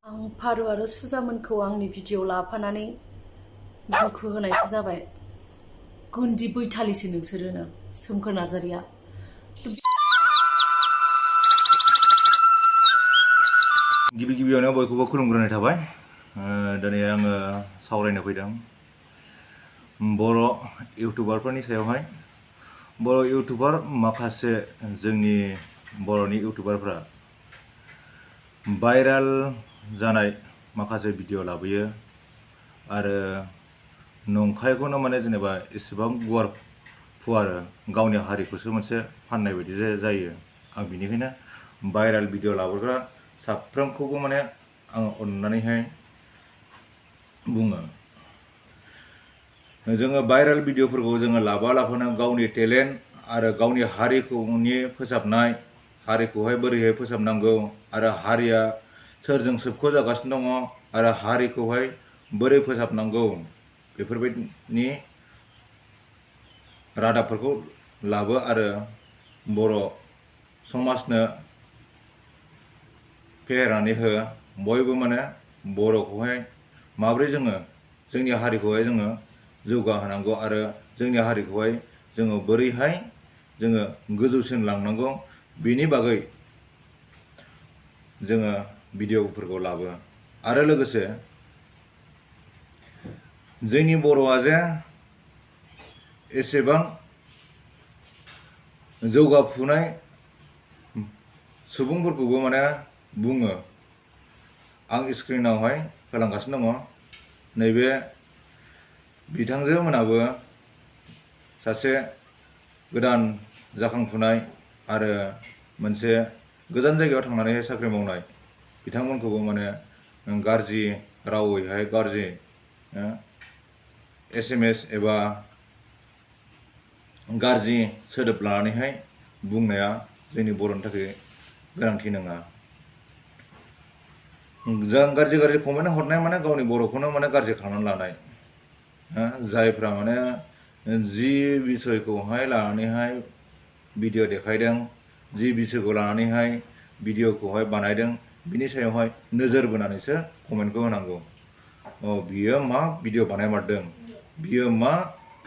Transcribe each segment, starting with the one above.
आं फारु आरो सुजामोनखौ आंनि भिडिअ लाफानानै दुखु होनायसो जाबाय। गुन्दि बैथालिसो नोंसोरो सोमखोर नार्जारिया। गिबियावनो बयखौबो खुलुमग्रोनाय थाबाय। दिनै आङो सावरायनो फैदों बर' इउटुबारफोरनि सायावहाय। बर' इउटुबार माखासे जोंनि बर'नि इउटुबारफ्रा भाइराल जानाय माखासे भिडिअ लाबोयो आरो नंखायखौनो जेनेबा एसेबां गुवार फुवारो गावनि हारिखौसो मोनसे फाननाय बायदि जायो। आं बिनिखायनो भाइराल भिडिअ लाबोग्रा साफ्रोमखौबो आं अननानैहाय बुङो, जोङो भाइराल भिडिअफोरखौ जोङो लाबालाफानो गावनि टेलेन्ट आरो गावनि हारिखौनि फोसाबनाय, हारिखौहाय बोरैहाय फोसाबनांगौ आरो हारिया सोरजों सोबख' जागासिनो दङ आरो हारिखौहाय बोरै फोसाबनांगौ बेफोरबायदिनि रादाबफोरखौ लाबो आरो बर' समाजनो फेहेरनानै हो। बयबो बर'खौहाय माब्रै जोंनि हारिखौहाय जोङो जौगाहोनांगौ आरो जोंनि हारिखौहाय जोङो बोरैहाय जोङो गोजौसिन लांनांगौ बेनि बागै जोङो भिडिअफोरखौ लाबो। आरो लोगोसे जोंनि बर'आ जे एसेबां जौगाफुनाय सुबुंफोरखौबो बुङो। आं स्क्रिनावहाय होलांगासिनो दङ, नैबे बिथांजो मोनाबो सासे गोदान जाखांफुनाय आरो मोनसे गोजान जायगायाव थांनानै साख्रि मावनाय बिथांमोनखौबो गाज्रि रावैहाय गाज्रि SMS एबा गाज्रि सोदोब लानानैहाय बुंनाया जोंनि बर'नि थाखाय गोनांथि नङा। जों गाज्रि कमेन्ट हरनाय गावनि बर'खौनो गाज्रि खालामनानै लानाय, जायफ्रा जि बिसयखौहाय लानानैहाय भिडिअ देखायदों, जि बिसयखौ लानानैहाय भिडिअखौहाय बानायदों, बिनि सायावहाय नोजोर बोनानैसो कमेन्टखौ होनांगौ। बियो मा भिडिअ बानायमारदों, बियो मा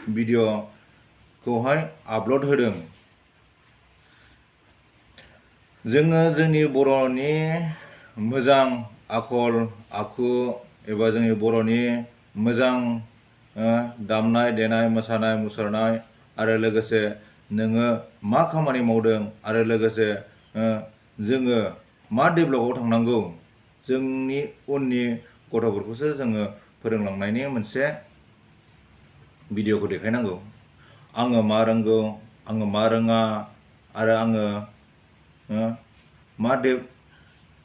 भिडिअखौहाय आपल'ड होदों। जोङो जोंनि बर'नि मोजां आखल आखु एबा जोंनि बर'नि मोजां दामनाय देनाय, मोसानाय मुसुरनाय आरो लोगोसे नोङो मा खामानि मावदों आरो लोगोसे जोङो मा डेभेलपआव थांनांगौ, जोंनि उननि गथ'फोरखौसो जोङो फोरोंलांनायनि मोनसे भिडिअखौ देखायनांगौ। आङो मा रोंगौ, आङो मा रोङा आरो आङो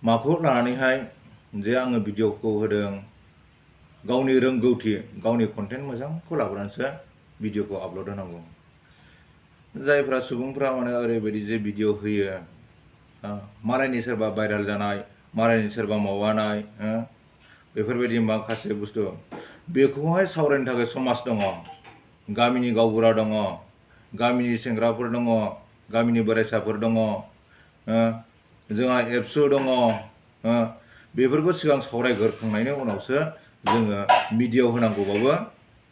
माखौ लानानैहाय जे आङो भिडिअखौ होदों, गावनि रोंगौथि गावनि कन्टेन्ट मोजांखौ लाबोनानैसो भिडिअखौ आपल'ड होनांगौ। जायफ्रा सुबुंफ्रा ओरैबायदि जे भिडिअ होयो, मालायनि सोरबा भाइराल जानाय, मालायनि सोरबा माबानाय, बेफोरबायदि माखासे बुस्थु बेखौहाय सावरायनो थाखाय समाज दङ, गामिनि गावबुरा दङ, गामिनि सेंग्राफोर दङ, गामिनि बोराइसाफोर दङ, जोंहा एबसु दङ। बेफोरखौ सिगां सावरायग्रोखांनायनि उनावसो जोङो मिडियायाव होनांगौबाबो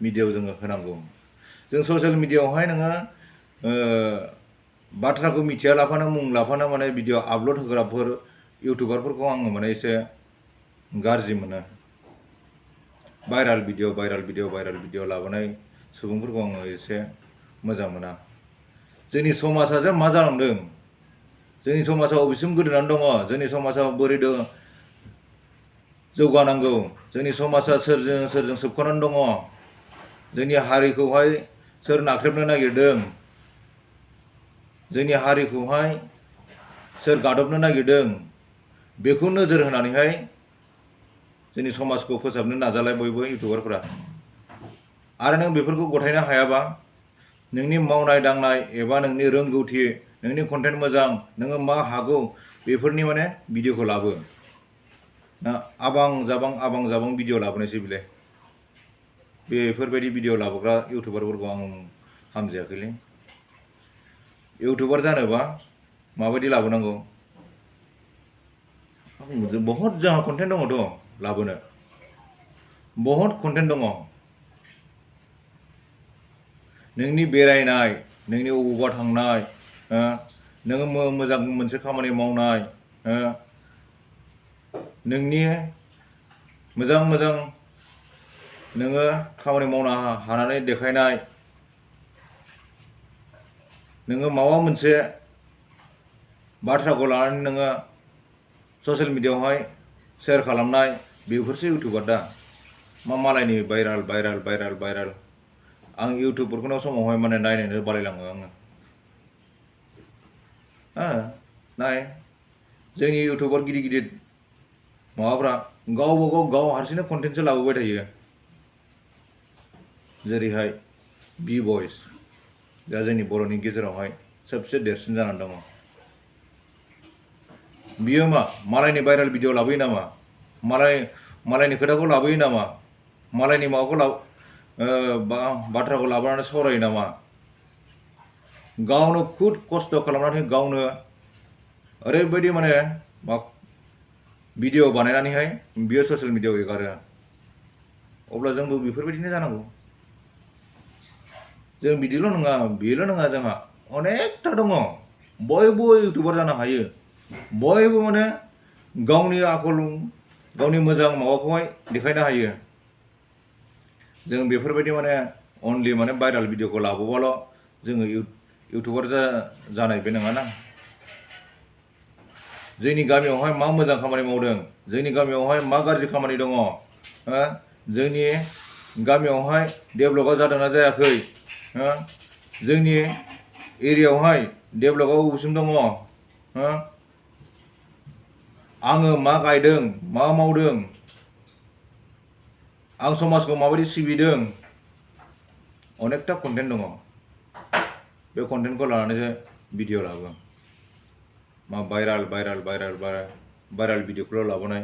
मिडियायाव जोङो होनांगौ। जों ससियेल मिडियायावहाय नोङो बाथ्राखौ मिथिया लाफानो मुं लाफानो भिडिअ आपल'ड होग्राफोर इउटुबारफोरखौ आङो एसे गाज्रि मोनो। भाइराल भिडिअ लाबोनाय सुबुंफोरखौ आङो एसे मोजां मोना। जोंनि समाजा जे मा जालांदों, जोंनि समाजाव बबेसिम गोदोनानै दङ, जोंनि समाजाव बोरै जौगानांगौ, जोंनि समाजा सोरजों सोबख'नानै दङ, जोंनि हारिखौहाय सोर नाख्रेबनो नागिरदों, जोंनि हारिखौहाय सोर गादबनो नागिरदों, बेखौ नोजोर होनानैहाय जोंनि समाजखौ फोसाबनो नाजालाय बयबो इउटुबारफोरा। आरो नों बेफोरखौ गथायनो हायाबा नोंनि मावनाय दांनाय एबा नोंनि रोंगौथि, नोंनि कन्टेन्ट मोजां, नोङो मा हागौ बेफोरनि भिडिअखौ लाबो। आबां जाबां भिडिअ लाबोनायसै बिलाय। बेफोरबायदि भिडिअ लाबोग्रा इउटुबारफोरखौ आं हामजायाखैलै। इउटुबार जानोबा माबायदि लाबोनांगौ, बहुत जोंहा कन्टेन्ट दङ थ' लाबोनो बहुत कन्टेन्ट दङ नोंनि बेरायनाय नोंनि अबावबा थांनाय नोङो मोजां मोनसे खामानि मावनाय नोंनि मोजां नोङो खामानि मावनो हानानै देखायनाय नोङो माबा मोनसे बाथ्राखौ लानानै नोङो ससियेल मिडियायावहाय शेयार खालामनाय बेफोरसो इउटुबार दा मा मालायनि भाइराल आं इउटुबफोरखौनो समावहाय माने नायनोनो बालायलाङो आङो नाय जोंनि इउटुबार गिदिर माबाफ्रा गाव हारसिंनो कन्टेन्टसो लाबोबाय थायो जेरैहाय बि बयस दा जोंनि बर'नि गेजेरावहाय सबसे देरसिन जानानै दङ बियो मालायनि भाइराल भिडिअ लाबोयो नामा मालायनि खोथाखौ लाबोयो नामा मालायनि माबाखौ बाथ्राखौ लाबोनानै सावरायो नामा गावनो खुद खस्थ' खालामनानै गावनो ओरैबायदि माने भिडिअ बानायनानैहाय बियो ससियेल मिडियायाव एगारो अब्ला जोंबो बेफोरबायदिनो जानांगौ जों बेल' नङा जोंहा अनेकथा दङ बयबो इउटुबार जानो हायो बयबो माने गावनि आखल गावनि मोजां माबाखौहाय देखायनो हायो जों बेफोरबायदि माने अनलि माने भाइराल भिडिअखौ लाबोबाल' जोङो इउटुबार जानाय बे नङाना जोंनि गामियावहाय मा मोजां खामानि मावदों जोंनि गामियावहाय मा गाज्रि खामानि दङ जोंनि गामियावहाय डेभेलपआ जादोंना जायाखै जोंनि एरियायावहाय डेभेलपआ बबेसिम दङ आङो मा गायदों मा मावदों आं समाजखौ माबायदि सिबिदों अनेकथा कन्टेन्ट दङ बे कन्टेन्टखौ लानानैसो भिडिअ लाबो मा भाइराल भिडिअखौल' लाबोनाय